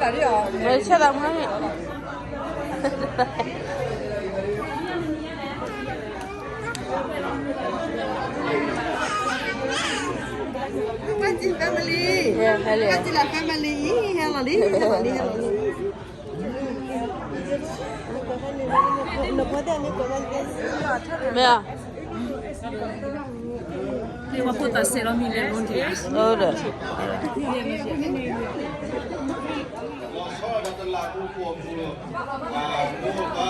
မ့ၢ်ဆဲးသးမုၢ်န့ၣ် Family. Yeah, hello. Family. Hello, hello, hello. မ့ၢ်ဧါ. မ့ၢ်ဝဲဖိသၣ်စဲးလီၤမံၤလဲၤလိၤက့ၤဧါ. အိၣ်ဒီး ဟလၢအံၤသရၣ်ဂီၤလၢဂ့ၤ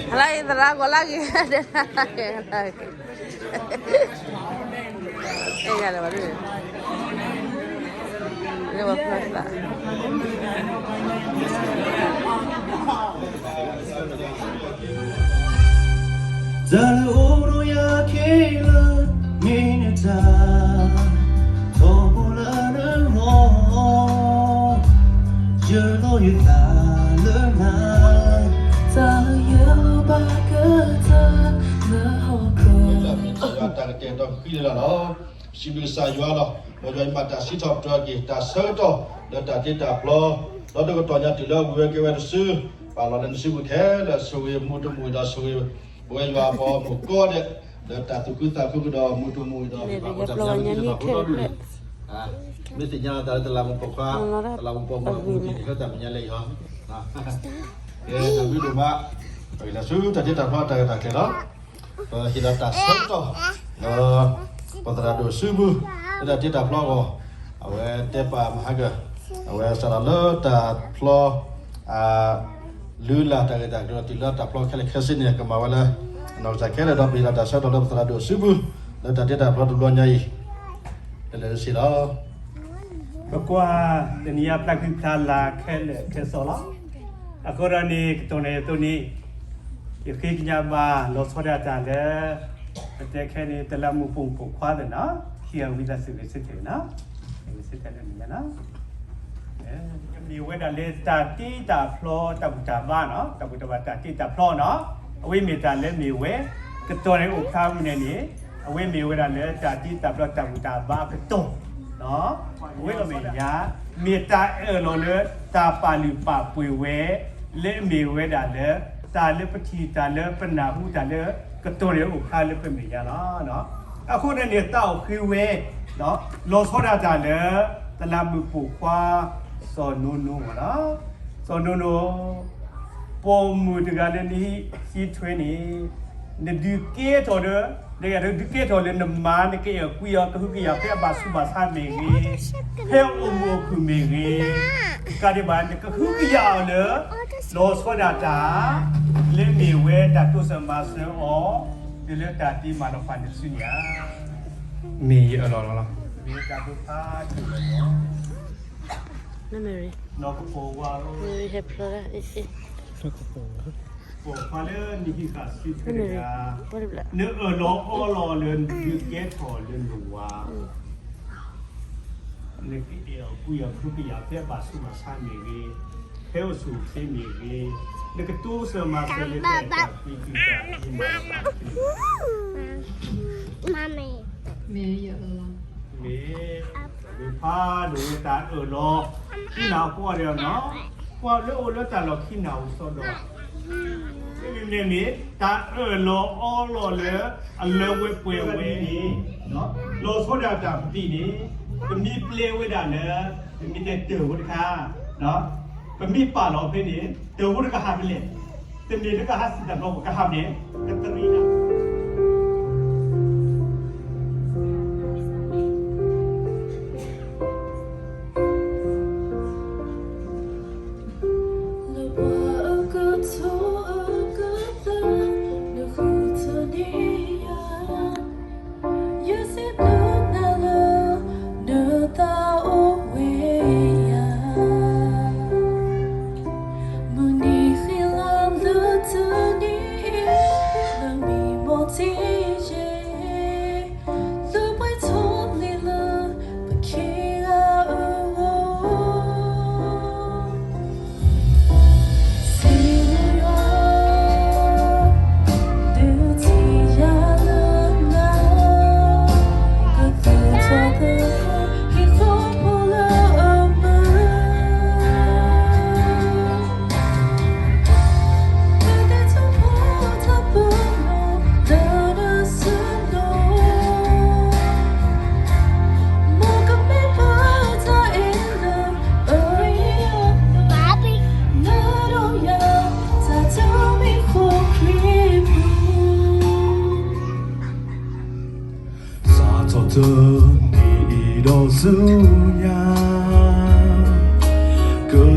အဲ ယၤလၢၤဘၣ်ဒ်န့ၣ် လၢဝဲဖျါသး တၢ်လၢအိၣ်ဒီးယၤခဲလၢာ် မ့ၢ်နတၢ် ထီဘိလၢနလီၤ ယလီၤယသးလၢနၤ တၢ်လၢယလီၤဘၣ်ကတၢၢ် လၢဟီၣ်ခိၣ် တၢ်ကတဲာ်ကတီၤဃံလၤလီၤ. စံးဘျုးကစၢ်ယွၤလီၤ. မ်ယွၤအံၤမၤတၢ်စံးထီၣ်ပတြၢၤက့ၤ တၢ်ဆၢကတီၢ်လၢတၢ်တ့တၢ်ဖျီ ဒီးတကတီၢ်ညါတုၤလၢဝံၤဝဲကဲဝဲတစု ပာ်လီၤလၢနစုပူၤခဲလၢာ် ဆိၣ်ဂ့ၤမူတမူၣ်ဒီးဆိၣ်ဂ့ၤ ပဝဲယွၤအပှၤဂီၢ်မုၢ်ကိးဂၤဒဲး လၢတၢ်သူၣ်ခုသးခုကဒီးမူတမူၣ်ဒီး ပှၤအိၣ်တၢ်ဆၢကတီၢ်ဖိဒီဒူၣ်န့ၣ် မ့ၢ်သ့ၣ်ညါလီၤတၢ်လၢတလးမူးပိာ်ခွါ တလးမူးပိာ်မုၣ်အပူၤန့ၣ် ဟဲတၢ်မဲာ်ညါလၢယွၤ ကဲ တၢ်ဘျုးဒိၣ်မး ပကလဲၤဆူတၢ်တ့တၢ်ဖျီတၢ်ရဲၣ်တၢ်ကျဲၤလီၤ. ပဟ့ၣ်လီၤတၢ်ဆၢကတီၢ် ဒီး ပသရၣ်ဒိၣ်စုပူၤ လၢတၢ်တ့တၢ်ဖျီအဂီၢ် အဝဲတဲပာ်မဟါကၢၢ် အဝဲစးထီၣ်လၢတၢ်ဖျီ လုၢ်လၢ်တၢ်ဂ့ၢ်တၢ်ကျိၤတုၤလၢတၢ်ဖျီခဲလၢာ်ခဲဆ့န့ၣ် ကမၤဝဲလၢ အနီၢ်ကစၢ်ခဲလၢာ်ဒီး ပဟ့ၣ်လီၤတၢ်ဆၢကတီၢ်လၢပသရၣ်ဒိၣ်စုပူၤ လၢတၢ်တ့တၢ်ဖျီတဘျီညါအံၤ တလဲၤတဆံးလီၤ. ပကွၢ် တနံၤအံၤဖျါခုဖျါလၤခဲလၢာ်ခဲဆ့လီၤ. အဃိဒီးန့ၣ် ကတီၢ်န့ၣ်အသိးန့ၣ် ယဃ့ကညးဘၣ်လီၤဆီဒၣ်တၢ်လၢ ပတဲခဲန့ၣ် တလးမူးပိာ်မုၣ်ပိာ်ခွါသ့ၣ်နီၤ ခံဂၤဝံသးစူၤဂဲၤဆၢထၢၣ်နီၤ ဂဲၤဆၢထၢၣ်လၢမဲာ်ညါနီၤ မ့ၢ်ဝဲဒၣ်လၢတၢ်တ့တၢ်ဖျီတၢ်ဘူၣ်တၢ်ဘါနီၤ တၢ်ဘူၣ်တၢ်ဘါတၢ်တ့တၢ်ဖျီနီၤ အဝဲမ့ၢ်တၢ်လၢမ့ၢ်ဝဲ ကတီၢ်န့ၣ်အိၣ်ဖျါဝဲန့ၣ်န့ၣ် အဝဲမ့ၢ်ဝဲဒၣ်လၢတၢ်တ့တၢ်ဖျီတၢ်ဘူၣ်တၢ်ဘါအကတီၢ် အဝဲလီၤမဲာ်ညါ မ့ၢ်တၢ်အၢၣ်လီၤလၢတၢ်ပာ်လုၢ်ပာ်ပှ့ၤဝဲ လၢအမ့ၢ်ဝဲဒၣ်လၢ တၢ်လၢပထံၣ်တၢ်လၢပနၢ်ဟူတၢ်လၢ ကတီၢ်န့ၣ်အိၣ်ဖျါလၢပမဲာ်ညါလီၤ. အဃိန့ၣ်န့ၣ် သးအိၣ်ဃ့ဝဲ လီၤဆီဒၣ်တၢ်လၢ တလးမူးပိာ်ခွါ စီၤနိနိမ့ၢ်နီၤ စီၤနိနိ ပိာ်မုၣ်တဂၤလၢနဟံးထွဲန့ၣ် နဒုးကဲထီၣ်လၢ နဒုးကဲထီၣ်လၢနမါ နကအဲၣ်ကွံအီၤ ကဟုကယာ်ဖဲအဘၣ်ဆူးဘၣ်ဆါမ့ၢ်ဂ့ၤ, ဖဲအအိၣ်မူအဖုၣ်မ့ၢ်ဂ့ၤ, တကးဒံးဘၣ် နကဟုကယာ်အီၤလၢ လီၤဆီဒၣ်တၢ် လၢမ့ၢ်ဝဲတၢ်တိစၢၤမၤစၢၤအီၤ တုၤလၢတၢ်တ့မၤလီၤပှၤန့ၣ်ဆူညါ မ့ၢ်ယအၢၣ်လီၤလီၤလီၤ. မ့ၢ်တၢ်ဒိးဖးဒိၣ်လီၤလီၤ. နီၢ်ကပီၤဝါဧၢ, ပိာ်ခွါလၢနဟံးဃာ်စုထွဲတဂၤ, နအၢၣ်လီၤအီလီၤလၢနဒုးကဲထီၣ်လၢနဝၤ, နကအဲၣ်အီၤကွံအီၤ ကဟုကယာ်ဖဲအဘၣ်ဆူးဘၣ်ဆါမ့ၢ်ဂ့ၤ, ဖဲအိၣ်ဆူၣ်အိၣ်ချ့မ့ၢ်ဂ့ၤ, နကတိစၢၤမၤစၢၤလၢတၢ်အဲၣ်တၢ်ကွံ မ့ၢ် မ့ၢ် ဖးဒိၣ်ဝဲတၢ်အၢၣ်လီၤ ခံနၢ်ဟူအီၤဒီးနီၤ, ပှၤလၢအိၣ်လၢတၢ်လီၢ်ခံနၢ်ဟူစီဒီး, မ့မ့ၢ်န့ၣ် တၢ်အၢၣ်လီၤအီလီၤလၢ အလၢဝဲပှဲၤဝဲန့ၣ်, လီၤဆီဒၣ်တၢ်ပသံၣ်န့ၣ်, ပမ့ၢ်ပျဲဝဲဒၣ်လၢ ပမ့ၢ်တဲတၢ်ဖိတခါ, ပမ့ၢ်ပာ်လီၤဖဲန့ၣ် တၢ်ဖိတကဟးဖဲလဲၣ်, တမ့ၢ်တကဟးစံၣ်တၢ်ဘျီ ပကဟးဖဲန့ၣ် ကတရံးဒၣ် လၢပှၤအကထိအကသၢ နဃုထၢန့ၢ်ယၤ, ယစံးဘျုးနၤလၢ နသးအိၣ်ဝဲယၤ, မုၢ်နံၤဃ့လၤလၢတနံၤအံၤ, လၢမံၤ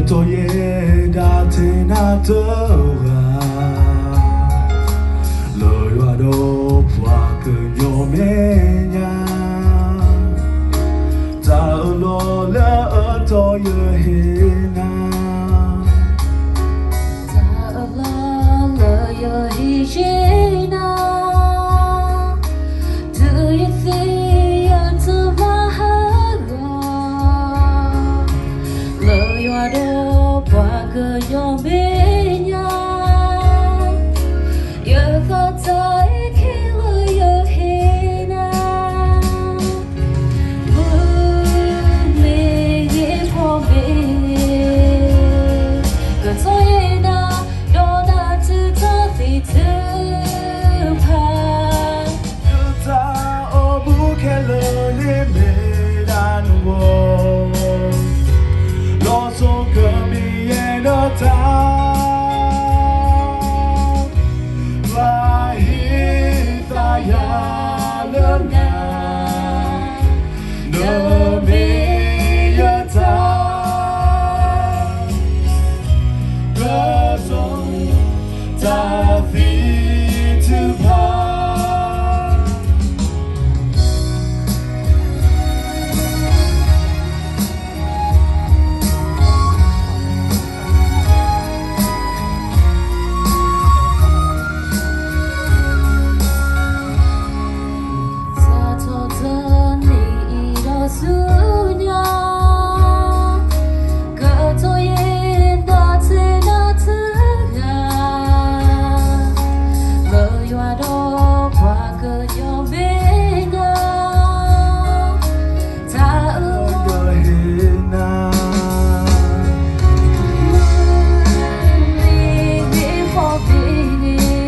တီၢ်ယဲဒၣ်ထဲနၤတဂၤ, လၢယွၤဒီးပှၤကညီမဲာ်ညါ, တၢ်အၢၣ်လီၤလၢအတီၢ်ယဟ့ၣ်နၤ, တၢ်အၢၣ်လီၤလၢယဟ့ၣ်ယ့ၢ်နၤ, တုၤယသံယတဘၣ်ဟးဂီၤ, လၢယွၤဒီးပှၤကညီမဲာ်ညါ, ယသးတၢ်အုၣ်က့ၤလၢယဟ့ၣ်နၤ, မုၢ်မ့ၢ်ဂ့ၤဖှီၣ်မ့ၢ်ဂ့ၤ, ကတီၢ်ယဲနၤ, ဒီးနၤတုၤတၢ်သံတုၤဖး, ယတၢ်အိၣ်မူခဲလၢာ်န့ၣ်မ့ၢ်ဒၣ်နဂီၢ်, လီၤဆီကမံၤယဲဒီးတၢ် ပှၤဟ့ၣ်သးယၤလၢနၤ, နမ့ၢ်ယတၢ် ကတီၢ်တၢ်သံတုၤဖး စးထီၣ်တနံၤအံၤဒီးဆူညါ, ကတီၢ်ယဲနၤထဲနၤတဂၤ, လၢယွၤဒီးပှၤကညီမဲာ်ညါ, တၢ်အၢၣ်လီၤဟ့ၣ်နၤ, မ့ၢ်ဂ့ၤဖှီၣ်မ့ၢ်ဂ့ၤ, ကတီၢ်ယဲန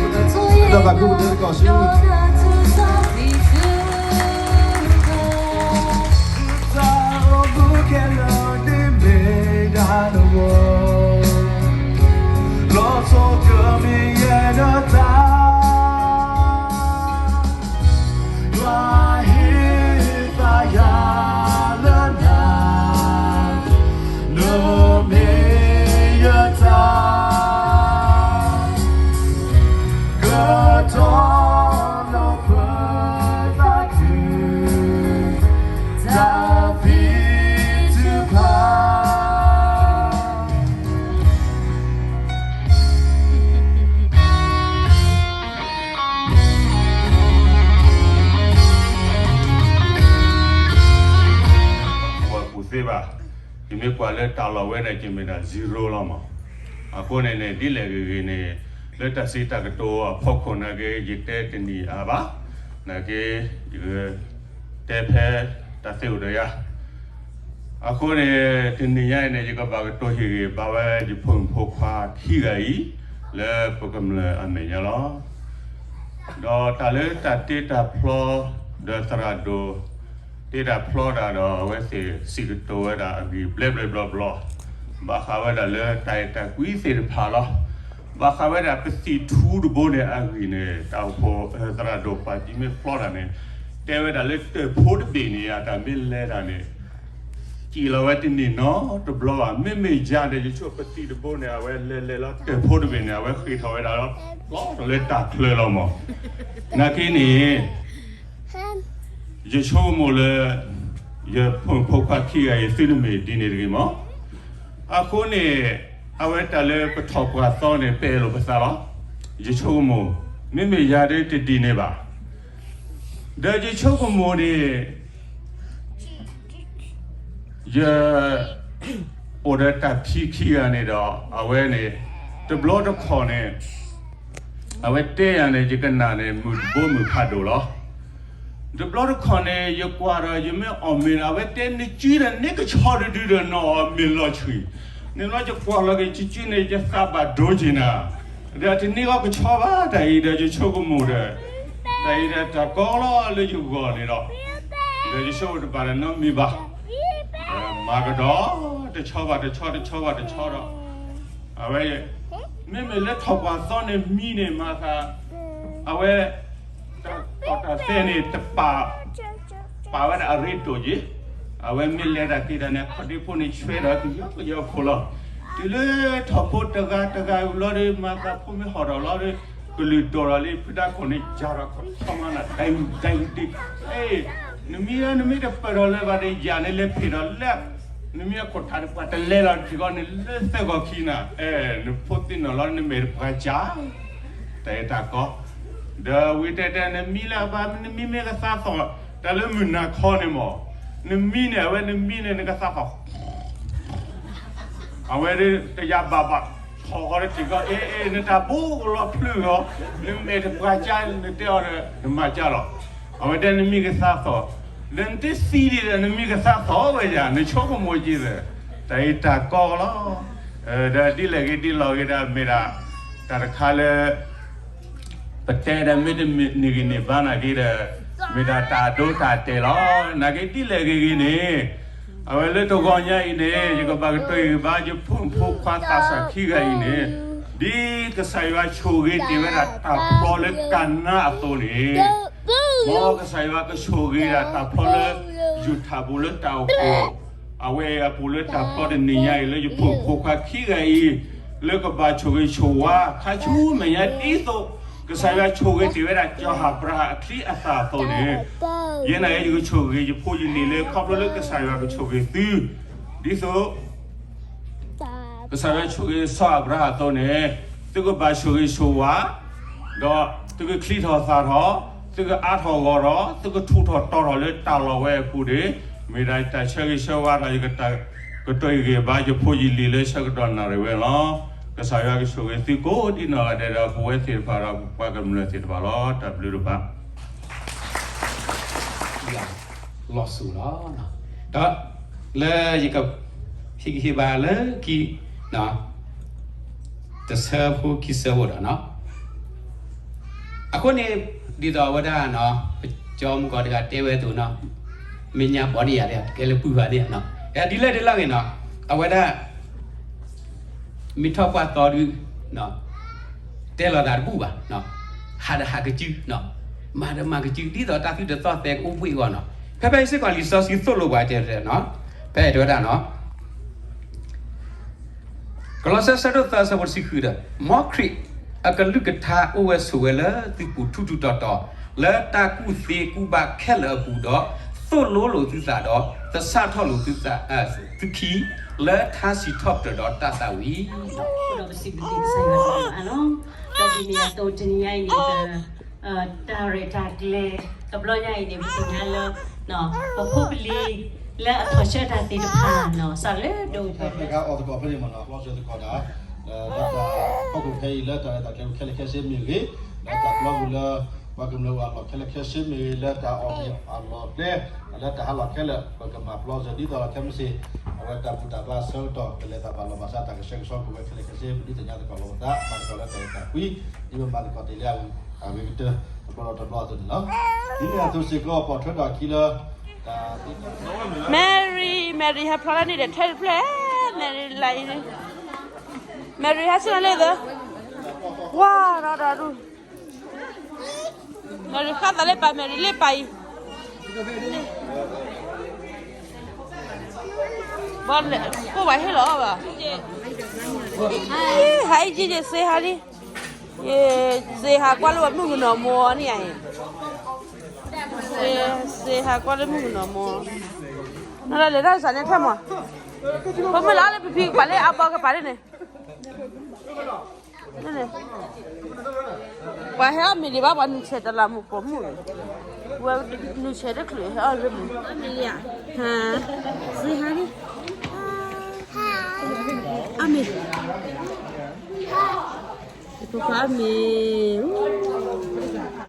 ၤ, ဒီးနၤတုၤတၢ်သံတုၤ တၢ်အိၣ်မူခဲလၢာ်န့ၣ်မ့ၢ်ဒၣ်နဂီၢ်, လီၤဆီကမံၤယဲဒီးတၢ် ပှၤဟ့ၣ်သးယၤလၢနၤ, နမ့ၢ်ယတၢ် ကတီၢ်လီၤပသးတုၤ တၢ်သံတုၤဖး ပှၤကူၣ်သ့ဘၣ်, ယမ့ၢ်ကွၢ်လၢတၢ်လီၢ်ဝဲန့ၣ် ယမ့ၢ်ဒၣ် zero လီၤမး. အဃိန့ၣ်န့ၣ် ဒ်လဲၣ်ဂ့ၤဂ့ၤန့ၣ် လၢတၢ်စံးတၢ်ကတိၤအဖီခိၣ်နာ်က့ ယတဲတနံၤအါဘၣ်, နာ်က့ ယကတဲဖဲတၢ်သ့အိၣ်ဒီးယၤ အဃိန့ၣ် တနံၤညါအံၤန့ၣ် ယကဘၣ်ကတိၤဟ့ၣ်ဂ့ၤဘၣ်ဝဲ ယဖိမုၣ်ဖိခွါခံဂၤအံၤ လၢပကမျၢၢ်အမဲာ်ညါလီၤ. ဒီးတၢ်လၢတၢ်တ့တၢ်ဖျီ ဒီးသရၣ်ဒိၣ် တ့တၢ်ဖျီတၢ်ဒီး အဝဲသ့ၣ်စံးကတိၤဝဲဒၣ်အဂ့ၢ်ဘျဲးဘျဲးဘျီဘျီ, ဘၣ်ဃးဝဲဒၣ်လၢတၢ်အဲၣ်တၢ်ကွံသ့ၣ်တဖၣ်လီၤ. ဘၣ်ဃးဝဲဒၣ်ပသံၣ်ထူတဘိန့ၣ်အဂ့ၢ်န့ၣ် တၢ်အိၣ်ဖှိၣ်သရၣ်ဒိၣ်ပှၤတံၤမ့ၢ်ဖျီတၢ်န့ၣ် တဲဝဲဒၣ်လၢတၢၢ်ဖိတဘ့ၣ်န့ၣ် အတၢ်မ့ၢ်လဲၤတၢ်န့ၣ် စံၣ်လီၤဝဲတန့ၢ်နီတဘျီဘၣ်. မ့မ့ၢ်ယၤဒီး ယဆိကမိၣ်ပသံၣ်တဘိန့ၣ် အဝဲလဲၤလဲၤလီၤတၢၢ်ဖိတဘ့ၣ်န့ၣ် အဝဲဃ့ၢ်ထီၣ်ဝဲဒၣ်လီၤ လီၤလၢတၢ်ချၢလီၤမး. နာ်က့န့ၣ် ယဆိကမိၣ်လၢ ယဖိမုၣ်ဖိခွါခံဂၤအံၤ သုတမ့ၢ်ဒ်န့ၣ်တဂ့ၤမး. အဃိန့ၣ် အဝဲတၢ်လၢပထီၣ်ပှၢ်သီန့ၣ် ပအဲၣ်လိာ်ပသးလီၤ. ယဆိကမိၣ် မ့မ့ၢ်ယၤဒ်တဒ်န့ၣ်ဘၣ်. ဒီးယဆိကမိၣ်န့ၣ် ယ အိၣ်ဒီးတၢ်ဖံးခံဂၤန့ၣ်ဒီး အဝဲန့ၣ် တဘျီတခီၣ်န့ၣ် အဝဲတဲယၤန့ၣ် ယကနၣ်န့ၣ် မုာ်တဘိမုာ်ဖးဒိၣ်လီၤ. တဘျီတခီၣ်န့ၣ် ယကွၢ်ဒီးယမ့ၢ်အီၣ်မ့ၤဒီး အဝဲတဲနစုဒီး နကဆီတဒုဒီးနအီၣ်မ့ၤလီၤဆှံ, န့ၣ်လီၤယကွၢ်လီၤက့ၤစုစုန့ၣ် ယသးဘၣ်ဒိက့ၤနၤ, ဒီးတန့ၢ်ဂီၢ်ကဆီဘၣ်တၢ်အံၤဒီးယဆိကမိၣ်ဒီး တၢ်အံၤဒီးတၢ်ကီလီၤလၢယဂီၢ်န့ၣ်ဒီး ဒီးယဆိကမိၣ်တဘၣ်ဒီးနီတမံၤဘၣ်. မၤကဒီး တဆီဘၣ်တဆီ တဆီဘၣ်တဆီဒီး အဝဲ မ့မ့ၢ်လၢထီၣ်ပှၢ်သီန့ၣ်မံန့ၣ်မၤသး အဝဲ တၢ်ကီတၢ်သဲန့ၣ် တပာ် ပာ်ဝဲဒၣ်အရ့ဒိၣ်က့ၤ အဝဲမ့ၢ်လဲၤတၢ်က့ၤတၢ်န့ၣ် အခီၣ်ဒ့ဖိန့ၣ်ဆွဲဒီးကယီကယီခိၣ်လီၤ. တုၤလၢထီၣ်ဖိတဂၤတဂၤအံၤလီၤဒီး မၤသးဖိမ့ၢ်ဟီၣ်ဒီးလီၤဒီး ကလုၢ်တီၢ်ဒီးလံ ဖုဒါခိၣ်န့ၣ် ယၤဒီးခီၣ်ထီၣ်မးနၤ ဒဲဒဲဒဲ နမံၤဧၢ နမ့ၢ်တပၢၢ်ထီၣ်လၢၤဘၣ်ဒီး ယၤန့ၣ်လဲၤဖံးဒီးလၢ နမံၤအခိၣ်ထးန့ၣ် ပှၤတလဲလီၤထံကီၢ်န့ၣ် လၢသၢဂီၤခံနၤ, နဖိသ့ၣ်နီၣ်လီၤ နမဲာ်တပှၤကၢ် တၢ်အဲၣ်တၢ်ကီ, ဒီးဝံၤတဲတဲ နမံၤလၢအဘၣ် နမံၤမ့ၢ်ကသးသီၣ် တၢ်လၢမုၢ်နၤခီန့ၣ်မး, နမံၤန့ၣ် အဝဲနမံၤန့ၣ် နကသးသီၣ် အဝဲဒၣ်တယၤဘၣ်ဘၣ် ထီၣ်ဃီတထံၣ်ကီး အ့ အ့ နတၢ်ဘိကလီၤဖျုးလီၤ, နမဲာ်တပှၤကၢ် နတဲအီၤဒီး နမၤကၢ်လီၤ. အဝဲတဲနမံၤကသးသီၣ်, ဒီးနတသံဒံးဒီး နမံၤကသးသီၣ်ဝဲယၤ နဆိကမိၣ်က့ၤသ့, တၢ်အံၤတၢ်ကီလီၤ. ဒီးဒ်လဲၣ်ဂ့ၤဒ်လဲၣ်ဂ့ၤဒီး မ့ၢ်ဒၣ် တၢ်တခါလၢ ပတဲဒီးမ့ၢ်တမ့ၢ်န့ၢ်ဂံၢ်န့ၢ်ဘါနာ်က့ဒီး မ့ၢ်ဒၣ်တၢ်ဒိတၢ်တဲာ်လီၤ. နာ်က့ဒ်လဲၣ်ဂ့ၤဂ့ၤန့ၣ် အဝဲလၢတဂီၤညါအံၤန့ၣ် ယကဘၣ်ကတိၤဂ့ၤဘၣ် ယဖိမုၣ်ဖိခွါသးစၢ်ခံဂၤအံၤန့ၣ် ဒ်ကစၢ်ယွၤဆိၣ်ဂ့ၤတ့ၢ်ဝဲဒၣ်တၢ်ဖျီလၢကၤနါအသိးန့ၣ် မ်ကစၢ်ယွၤကဆိၣ်ဂ့ၤဒၣ်တၢ်ဖျီလၢ ယူၤထၣ်ပူၤလၢတၢ်အိၣ်ဖှိၣ် အဝဲအပူၤလၢတၢ်ဖျီတနံၤညါအံၤ လၢယဖိမုၣ်ဖိခွါခံဂၤအံၤ လၢကဘၣ်ဆိၣ်ဂ့ၤဆိၣ်ဝါ ခါဆူမဲာ်ညါဒ်သိး ကစၢ်ယွၤဆိၣ်ဂ့ၤတ့ၢ်ဝဲဒၣ် ကၠီၤဟၣ်ဘြၤဟၣ်အချံအသၣ်အသိးန့ၣ် ယဲနာ်က့ ယကဆိၣ်ဂ့ၤယဖိယလံၤလၢ ခီဖျိလၢကစၢ်ယွၤကဆိၣ်ဂ့ၤသု ဒ်သိး ကစၢ်ယွၤဆိၣ်ဂ့ၤစီၤအၤဘြၤဟၣ်အသိးန့ၣ် သုကဘၣ်ဆိၣ်ဂ့ၤဆိၣ်ဝါ ဒီးသုကချံထီၣ်သၣ်ထီၣ်, သုကအါထီၣ်ဂီၢ်ထီၣ်, သုကထူးထီၣ်တီၤထီၣ်လၢတၢ်လီၢ်ဝဲအပူၤန့ၣ် မ့ၢ်ဒၣ်တၢ်ဆၢဂ့ၤဆၢဝါထီၣ် ယကတၢၢ်ကတိၤဂ့ၤဘၣ် ယဖိယလံၤလၢဆၢကတီၢ်နၣ်ရံၣ်ဝဲလီၤ. ကစၢ်ယွၤကဆိၣ်ဂ့ၤသုကိးဒ်နီၢ်ဂၤဒဲးဒီး ပဝဲသ့ၣ်တဖၣ်ဒီးပပှၤကမျၢၢ်သ့ၣ်တဖၣ်လီၤ. တၢ်ဘျုးတဖၣ် လီၤစူၤလီၤ. ဒီးလၢယကဟ့ၣ်ဂံၢ်ဟ့ၣ်ဘါလၢခံ တဆၢဖိခံဆၢဖိဒီးနီၤ, အဃိန့ၣ် ဒ်သိးအဝဲဒၣ်နီၤ ပကၠီမုၢ်ကီးတဂၤတဲဝဲအသိးနီၤ, မဲာ်ညါဘီန့ၣ်ယၤ ကဲလၢပုၢ်ဖးန့ၣ်နီၤ, ဒ်လဲၣ်ဒ်လဲၣ်ဂ့ၤနီၤ, အဝဲဒၣ် မ့ၢ်ထီၣ်ပှၢ်သီဒုး တဲလီၤသးတဘူၣ်ဘၣ်, ဟးဒီးဟးကစု, မၤဒီးမၤကစု, ဒ်သိးတၢ်သူၣ်တသီၣ်သဲကအိၣ်ဘှ့ၣ်အဂီၢ်နီၤ, ဖဲဖဲအံၤစ့ၢ်ကီးလံာ်စီဆှံသိၣ်လိဘၣ်တဲနီၤ, ဖဲတဲဝဲဒၣ်နီၤ ကလီးစဲ ဆၢဒိၣ်သၢ ဆၢဖိတဆံဃုဒီး, မ်ခရံာ်အကလုၢ်ကထါအိၣ်ဝဲဆိးဝဲလၢသုပူၤထူးထူးတီၤတီၤ, လၢတၢ်ကူၣ်သ့ကူၣ်ဘၣ်ခဲလၢာ်အပူၤဒီး, သိၣ်လိလိာ်သုသးဒီး, သဆၣ်ထီၣ်လိာ်သုသး, သုခံ, လၢထါစံးထီၣ်ပတြၢၤဒီးတၢ်သးဝံၣ်. ဒီးပစံးဘျုးကစၢ်ယွၤအလီၢ်, ဒီးဒ်န့ၣ်အသိးတနံၤညါအံၤန့ၣ် တၢ်ရဲၣ်တၢ်ကျဲၤ တဘျီညါအံၤန့ၣ် ပသ့ၣ်ညါလၢ ပဖိပလံၤ လၢအထီၣ်ဆၢတၢ်သ့ၣ်တဖၣ်နီၤ စးလၢဒိၣ်ပှ့ၤ အီၤသကိးဖဲန့ၣ်မ့ၢ်နီၤ ပျီစၢၤသကိးတၢ် လၢတၢ်ဖီခိၣ်ဖဲအံၤ လၢတၢ်ရဲၣ်တၢ်ကျဲၤခဲလၢာ်ခဲဆ့မ့ၢ်ဂ့ၤ, လၢတၢ်ပျီပူၤလၢ ပှၤကမျၢၢ်အိၣ်အလီၢ်ခဲလၢာ်ခဲဆ့မ့ၢ်ဂ့ၤ, လၢတၢ်အီၣ်မ့ၤအလီၢ်ကျဲ, လၢတၢ်ဟးလီၢ်ခဲလၢာ် ပကမၤပျီစၢၤဒ်သိးလီၤခဲမုၢ်ဆ့ၣ်, အဝဲတၢ်ဘူၣ်တၢ်ဘါဆၢကတီၢ် ကလဲၤတၢ်ဘၣ်လီၤဘၣ်စး တၢ်ကဆှဲကဆှီက့ၤဝဲခဲလၢာ်ခဲဆ့ ပဒုးသ့ၣ်ညါသကိးလီၤပသး မၤသကိးလၢတၢ်အဲၣ်တၢ်ကွံ ဒ်ပမၤသကိးတ့ၢ်လၢအဂ့ၤကတၢၢ် တဘျီဒီးတဘျီအသိးန့ၣ်လီၤ. ဒ်န့ၣ်အသိးစ့ၢ်ကီး ပိာ်ထွဲထီၣ်အခံလၢ Mary, Mary ဟဲဖျီလၢန့ၣ်ဒီး ထဲတဖျၢၣ် Mary လၢအံၤန့ၣ် Mary ဟဲဆူညါလၢသၢ ဝါ ဒီးဒီးဒူ Mary ဃၣ်သးလၢပၢ် Mary လၢပၢ်အံၤ ဘၣ်လဲၣ် ကိၢ်ဝဲဟ့ၣ်လီၤဘၣ် ဟဲအံၤက့ၤက့ၤစ့ဟါလံ ယစ့ဟးကွၢ်လၢပှၤမုၣ်ကနီၤမိၢ်န့ၣ်အံၤ စ့ဟးကွၢ်လၢမုၣ်ကနီၤမိၢ် နီၢ်လၢလဲၤထီၣ်စးန့ၣ်ထီၣ်မး ဖိမုၣ်လၢအီၣ်လၢပဖံကပၤလၢအဘီကပၤလၢန့ၣ် ပှၤဟဲအီၣ်မ့ၤဒံးဘၣ် ပှၤနုာ်ဆဲးတလးမူးပိာ်မုၣ်န့ၣ် ဝဲနုာ်ဆဲးတချုးဟဲအီၣ်မ့ၤ ဟါ စ့ဟါလံ အီၣ်မ့ၤ ဖိခွါအီၣ်မ့ၤ